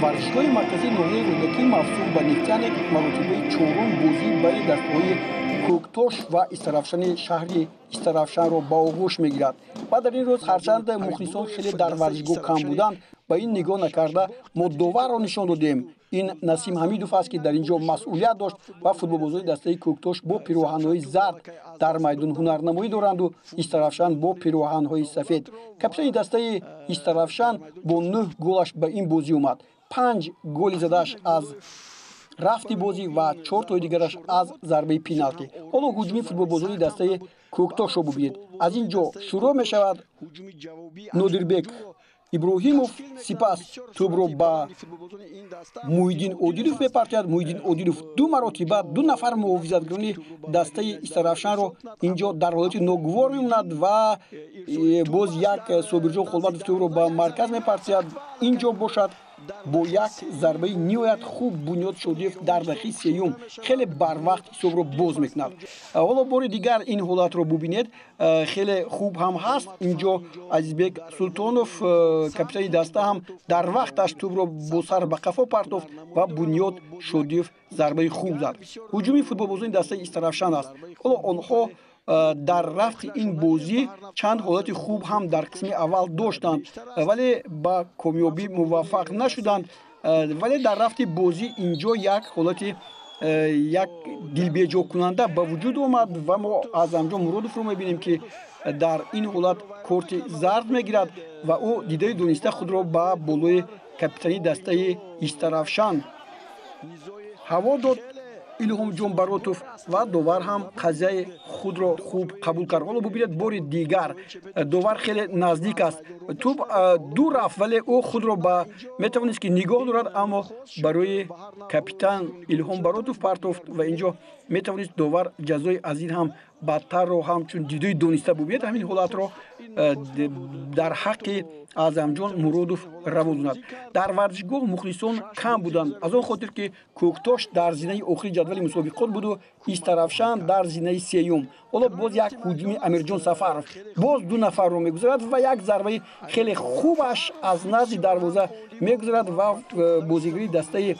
Варзишгоҳи марказии ноҳияи Рӯдакӣ мавсум ба Нефтяник маротибаи чорум бозӣ байни дастгоҳи Кӯктош ва Истаравшани шаҳри Истаравшанро ба оғӯш мегирад. Ва дар ин рӯз ҳарчанд мухлисон хеле дар варзишгоҳ кам буданд, ба ин нигоҳ накарда мо доварро нишон додем. Ин Насим Ҳамидов аст, ки дар ин ҷо масъулият дошт ва футболбозони дастаи Кӯктош бо пироҳанҳои зард дар майдон ҳунарнамоӣ доранду Истаравшан бо пироҳанҳои сафед. Капитани дастаи Истаравшан бо 9 голаш ба ин бозӣ омад. 5 голи задааш аз рафти бозӣ ва 4 тои дигараш аз зарбаи пеналти. Ҳоло ҳуҷуми футболбозони дастаи Кӯктошро бубинед. Аз ин ҷо шурӯъ мешавад. Нодирбек Иброҳимов сипас тӯбро ба Муҳиддин Одилов мепартояд. Муҳиддин Одилов ду маротиба ду нафар муҳофизатгарони дастаи Истаравшанро инҷо дар ҳолати ногувор мемонад ва боз як Собирҷон Холматов тӯбро ба марказ мепартояд. Инҷо бошад бо як зарбаи ниҳоят хуб Бунёд Шодиев дар дақиқаи сеюм хеле барвақт ҳисобро боз мекунад. Ҳоло бори дигар ин ҳолатро бубинед, хеле хуб ҳам ҳаст. Инҷо Азизбек Султонов, капитани даста, ҳам дар вақташ тӯбро бо сар ба қафо партофт ва Бунёд Шодиев зарбаи хуб зад. Ҳуҷуми футболбозони дастаи Истаравшан аст. Ҳоло онҳо дар рафти ин бозӣ чанд ҳолати хуб ҳам дар қисми аввал доштанд, вале ба комёбӣ муваффақ нашуданд. Вале дар рафти бозӣ инҷо як ҳолати як дилбеҷокунанда ба вуҷуд омад ва мо Аъзамҷон Муродовро мебинем, ки дар ин ҳолат корти зард мегирад ва ӯ дидаи дониста худро ба болои капитани дастаи Истаравшан ҳаво дод, Илҳомҷон Баротов, ва довар ҳам қазияи худро хуб қабул кард. Ҳоло бубинед, бори дигар довар хеле наздик аст, тӯб дур рафт, вале ӯ худро ба метавонист, ки нигоҳ дорад, аммо барои капитан Илҳом Баротов партофт ва инҷо метавонист довар ҷазои аз ин ҳам бадтарро ҳамчун дидои дониста, бубинед, ҳамин ҳолатро дар ҳаққи Аъзамҷон Муродов раво донад. Дар варзишгоҳ мухлисон кам буданд, аз он хотир ки Кӯктош дар зинаи охири ҷадвали мусобиқот буду Истаравшан дар зинаи сеюм. Ҳоло боз як ҳуҷуми Амирҷон Сафаров, боз ду нафарро мегузарад ва як зарбаи хеле хубаш аз назди дарвоза мегузарад ва бозигари дастаи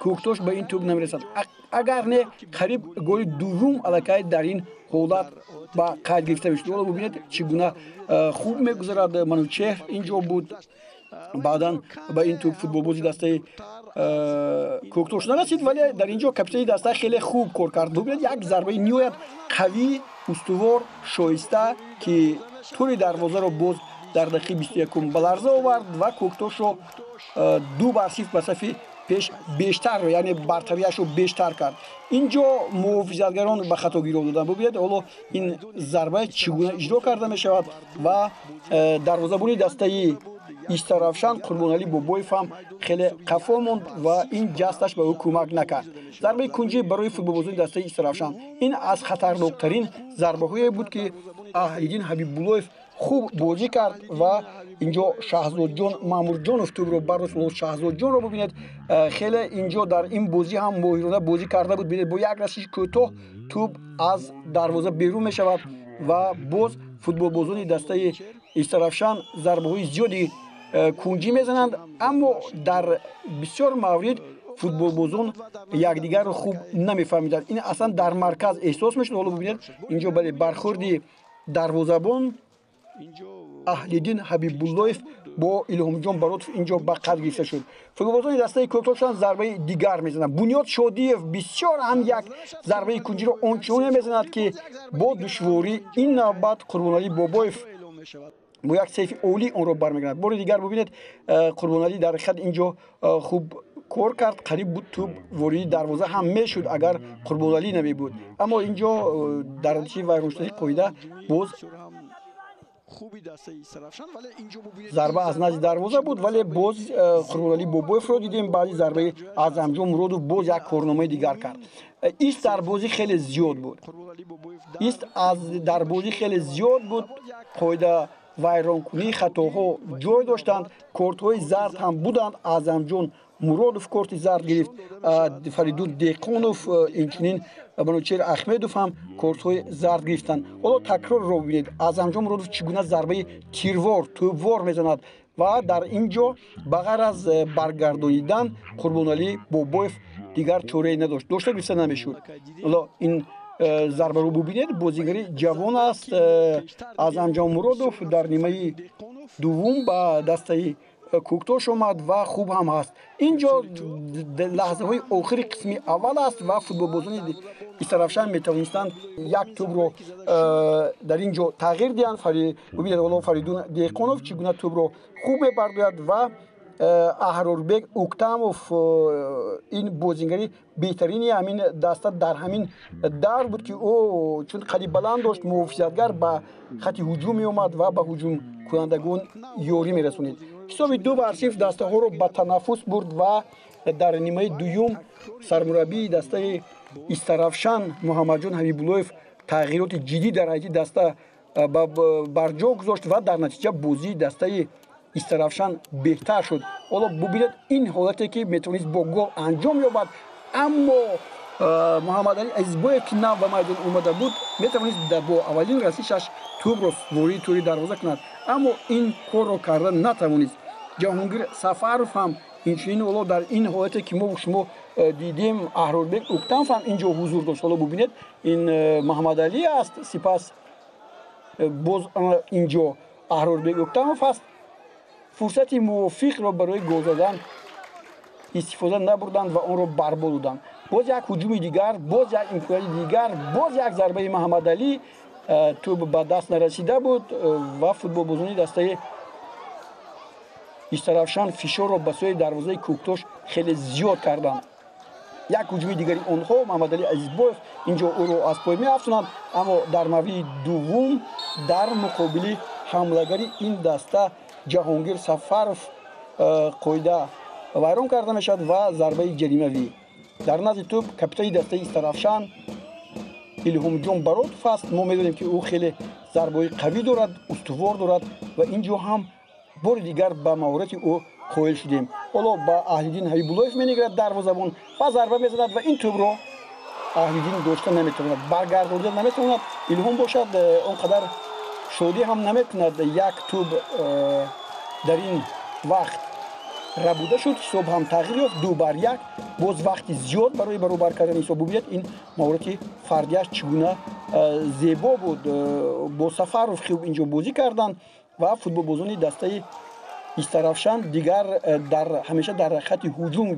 Кӯктош ба ин тӯб намерасад. Агар не, қариб голи дуввум аллакай дар ин ҳолат ба қайд гирифта мешуд. Ҳоло бубинед, чӣ гуна хуб мегузарад. Манучеҳр инҷо буд, баъдан ба ин тӯб футболбози дастаи Кӯктош нарасид, вале дар ин ҷо капитани даста хеле хуб кор кард. Бубинед, як зарбаи ниҳоят қавӣ, устувор, шоиста, ки тури дарвозаро боз дар дақиқаи 21-ум ба ларза овард ва Кӯктошро 2-0 ба сафи пеш бештар, яъне бартариашро бештар кард. Инҷо муҳофизатгарон ба хато гирёб доданд. Бубинед, ҳоло ин зарба чӣ гуна иҷро карда мешавад ва дарвозабони дастаи Истаравшан Қурбоналӣ Бобоев ҳам хеле қафо монд ва ин ҷасташ ба ӯ кӯмак накард. Зарбаи кунҷӣ барои футболбозони дастаи Истаравшан. Ин аз хатарноктарин зарбаҳое буд, ки Аҳлиддин Ҳабибуллоев хуб бозӣ кард ва инҷо Шаҳзодҷон Маъмурҷонов тӯбро бардошт. Шаҳзодҷонро бубинед, хеле инҷо дар ин бозӣ ҳам моҳирона бозӣ карда буд. Бинед, бо як расиши кӯтоҳ тӯб аз дарвоза берун мешавад ва боз футболбозони дастаи Истаравшан зарбаҳои зиёди кунҷӣ мезананд, аммо дар бисёр маврид футболбозон якдигарро хуб намефаҳмиданд. Ин аслан дар марказ эҳсос мешуд. Ҳоло бубинед, инҷо, бале, бархӯрди дарвозабон Аҳлиддин Ҳабибуллоев бо Илҳомҷон Баротов инҷо ба қадр гирифта шуд. Футболбозони дастаи Кӯктошан зарбаи дигар мезананд. Бунёд Шодиев бисёр ҳам як зарбаи кунҷиро ончуноне мезанад, ки бо душворӣ ин навбат Қурбоналӣ Бобоев бо як сейфи олӣ онро бармегардад. Бори дигар бубинед, Қурбоналӣ дар ҳақиқат инҷо хуб кор кард. Қариб буд тӯб вориди дарвоза ҳам мешуд, агар Қурбоналӣ намебуд, аммо инҷо дар натиҷаи вайрон шудани қоида боз зарба аз назди дарвоза буд, вале боз Қурбоналӣ Бобоевро дидем. Баъди зарбаи Аъзамҷон Муродов боз як корномаи дигар кард. Ист дар бозӣ хеле зиёд буд, ист аз дар бозӣ хеле зиёд буд, қоида вайронкунии хатоҳо ҷой доштанд, кортҳои зард ҳам буданд. Аъзамҷон Муродов корти зард гирифт, Фаридун Деҳқонов, инчунин Манучер Ахмедов ҳам кортҳои зард гирифтанд. Ҳоло такрорро бибинед, Аъзамҷон Муродов чӣ гуна зарбаи тирвор, тӯбвор мезанад. Ва дар ин ҷо ба ғайр аз баргардонидан Қурбоналӣ Бобоев дигар чорае надошт, дошта гирифта намешуд. Ҳоло ин зарбаро бубинед, бозигари ҷавон аст Аъзамҷон Муродов, дар нимаи дуввум ба дастаи Кӯктош омад ва хуб ҳам ҳаст. Ин ҷо лаҳзаҳои охири қисми аввал аст ва футболбозони Истаравшан метавонистанд як тӯбро дар ин ҷо тағйир диҳанд. Бубинед ҳоло Фаридун Деҳқонов чӣ гуна тӯбро хуб мебардояд ва Аҳрорбек Уктамов, ин бозингари беҳтарини ҳамин даста дар ҳамин давр буд, ки ӯ чун қади баланд дошт, муҳофизатгар ба хати ҳуҷум меомад ва ба ҳуҷумкунандагон ёрӣ мерасонид. Ҳисоби 2-0 дастаҳоро ба танаффус бурд ва дар нимаи дуюм сармураббии дастаи Истаравшан Муҳаммадҷон Ҳабибуллоев тағйироти ҷиддӣ дар ҳайати даста барҷо гузошт ва дар натиҷа бозии дастаи Истаравшан беҳтар шуд. Ҳоло бубинед ин ҳолате ки метавонист бо гол анҷом ёбад, аммо Муҳаммадалӣ Азизбоев, ки нав ба майдон омада буд, метавонист бо аввалин расишаш тӯбро вориди тӯри дарвоза кунад, аммо ин корро карда натавонист. Ҷаҳонгир Сафаров ҳам инчунин ҳоло дар ин ҳолате ки мо шумо дидем, Аҳрорбек Уктамов ҳам ин ҷо ҳузур дошт. Ҳоло бубинед, ин Муҳаммадалӣ аст, сипас боз ин ҷо Аҳрорбек Уктамов аст. Фурсати мувофиқро барои гол задан истифода набурданд ва онро барбод доданд. Боз як ҳуҷуми дигар, боз як имконияти дигар, боз як зарбаи Муҳаммадалӣ, тӯб ба даст нарасида буд ва футболбозони дастаи Истаравшан фишорро ба сӯи дарвозаи Кӯктош хеле зиёд карданд. Як ҳуҷуми дигари онҳо, Муҳаммадалӣ Азизбоев инҷо ӯро аз пой меафсонанд, аммо дар мавриди дуввум дар муқобили ҳамлагари ин даста Ҷаҳонгир Сафаров қоида вайрон карда мешавад ва зарбаи ҷаримавӣ. Дар назди тӯб капитани дастаи Истаравшан Илҳомҷон Баротов аст. Мо медонем, ки ӯ хеле зарбаҳои қавӣ дорад, устувор дорад ва ин ҷо ҳам бори дигар ба маҳорати ӯ қоил шудем. Ҳоло ба Аҳлиддин Ҳабибуллоев менигарад дарвозабон ва зарба мезанад ва ин тӯбро Аҳлиддин дошта наметавонад, баргардонида наметавонад. Илҳом бошад он қадар шодӣ ҳам намекунад. Як тӯб дар ин вақт рабуда шуд, ҳисоб ҳам тағйир ёфт, 2-1. Боз вақти зиёд барои баробар кардани ҳисоб. Бубинед ин маҳорати фардиаш чӣ гуна зебо буд. Бо Сафаров хуб инҷо бозӣ карданд ва футболбозони дастаи Истаравшан дигар дар ҳамеша дар хати ҳуҷум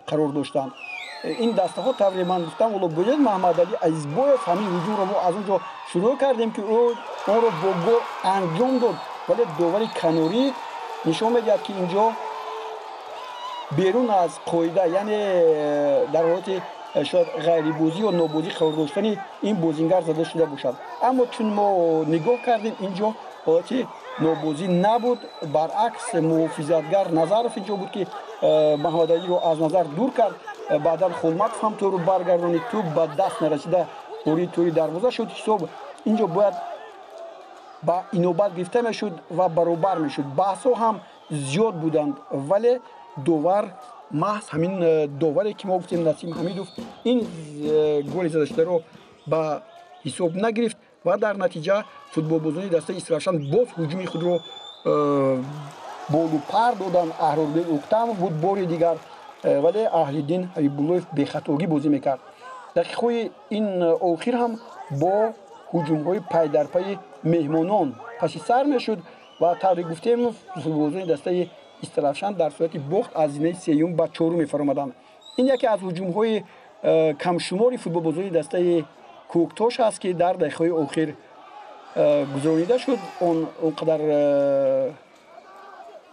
қарор доштанд. Ин дастаҳо тавре ман гуфтам, ҳоло бубинед Муҳаммадалӣ Азизбоев ҳамин ҳуҷумро мо аз он ҷо шурӯъ кардем, ки ӯ онро бо гол анҷом дод, вале довари канорӣ нишон медиҳад, ки инҷо берун аз қоида, яъне дар ҳолати шояд ғайрибозӣ ё нобозӣ қарор доштани ин бозингар зада шуда бошад. Аммо чун мо нигоҳ кардем, инҷо ҳолати нобозӣ набуд, баръакс муҳофизатгар Назаров инҷо буд, ки Муҳаммадалиро аз назар дур кард. Баъдан Холматов ҳам тӯрро баргардонид, тӯб ба даст нарасида вориди тӯри дарвоза шуд. Ҳисоб инҷо бояд ба инобат гирифта мешуд ва баробар мешуд. Баҳсҳо ҳам зиёд буданд, вале довар, маҳз ҳамин доваре ки мо гуфтем, Насим Ҳамидов, ин голи задашударо ба ҳисоб нагирифт ва дар натиҷа футболбозони дастаи Истаравшан боз ҳуҷуми худро болу пар доданд. Аҳрорбек Уктамов буд бори дигар, вале Аҳлиддин Ҳабибуллоев бехатогӣ бозӣ мекард. Дақиқаҳои ин охир ҳам бо ҳуҷумҳои пайдарпайи меҳмонон паси сар мешуд ва тавре гуфтем, футболбозони дастаи Истаравшан дар сурати бохт аз зинаи сеюм ба чорум мефаромаданд. Ин яке аз ҳуҷумҳои камшумори футболбозони дастаи Кӯктош аст, ки дар дақиқаҳои охир гузаронида шуд. Он қадар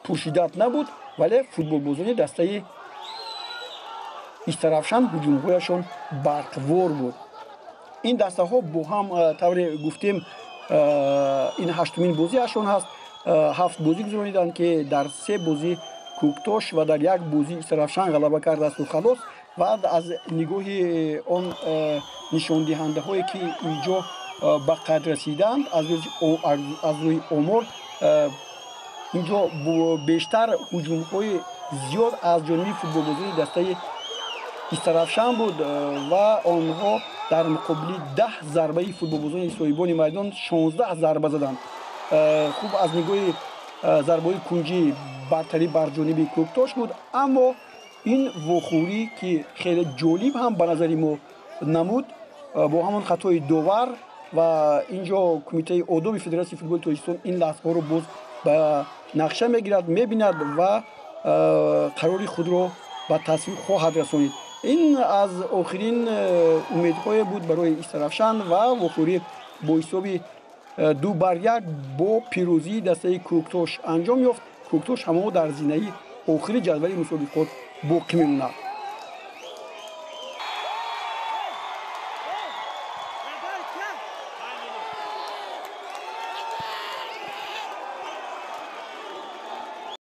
пуршиддат набуд, вале футболбозони дастаи Истаравшан ҳуҷумҳояшон барқвор буд. Ин дастаҳо бо ҳам тавре гуфтем, ин ҳаштумин бозиашон ҳаст. 7 бозӣ гузарониданд, ки дар 3 бозӣ Кӯктош ва дар як бозӣ Истаравшан ғалаба кардаасту халос. Ва аз нигоҳи он нишондиҳандаҳое ки инҷо ба қайд расиданд, аз рӯи омор инҷо бештар ҳуҷумҳои зиёд аз ҷониби футболбозони дастаи Истаравшан буд ва онҳо дар муқобили 10 зарбаи футболбозони соҳибони майдон 16 зарба заданд. Хуб, аз нигоҳи Зарбаҳои кунҷӣ бартарӣ бар ҷониби Кӯктош буд, аммо ин вохӯрӣ, ки хеле ҷолиб ҳам ба назари мо намуд, бо ҳамон хатои довар ва ин ҷо Кумитаи одоби Федератсияи футболи Тоҷикистон ин лаҳзаҳоро боз ба нақша мегирад, мебинад ва қарори худро ба тасвиб хоҳад расонид. Ин аз охирин умедҳое буд барои Истаравшан ва вохӯрӣ бо ҳисоби 2-1 бо пирӯзии дастаи Кӯктош анҷом ёфт. Кӯктош ҳамао дар зинаи охири ҷадвали мусобиқот боқӣ мемонад.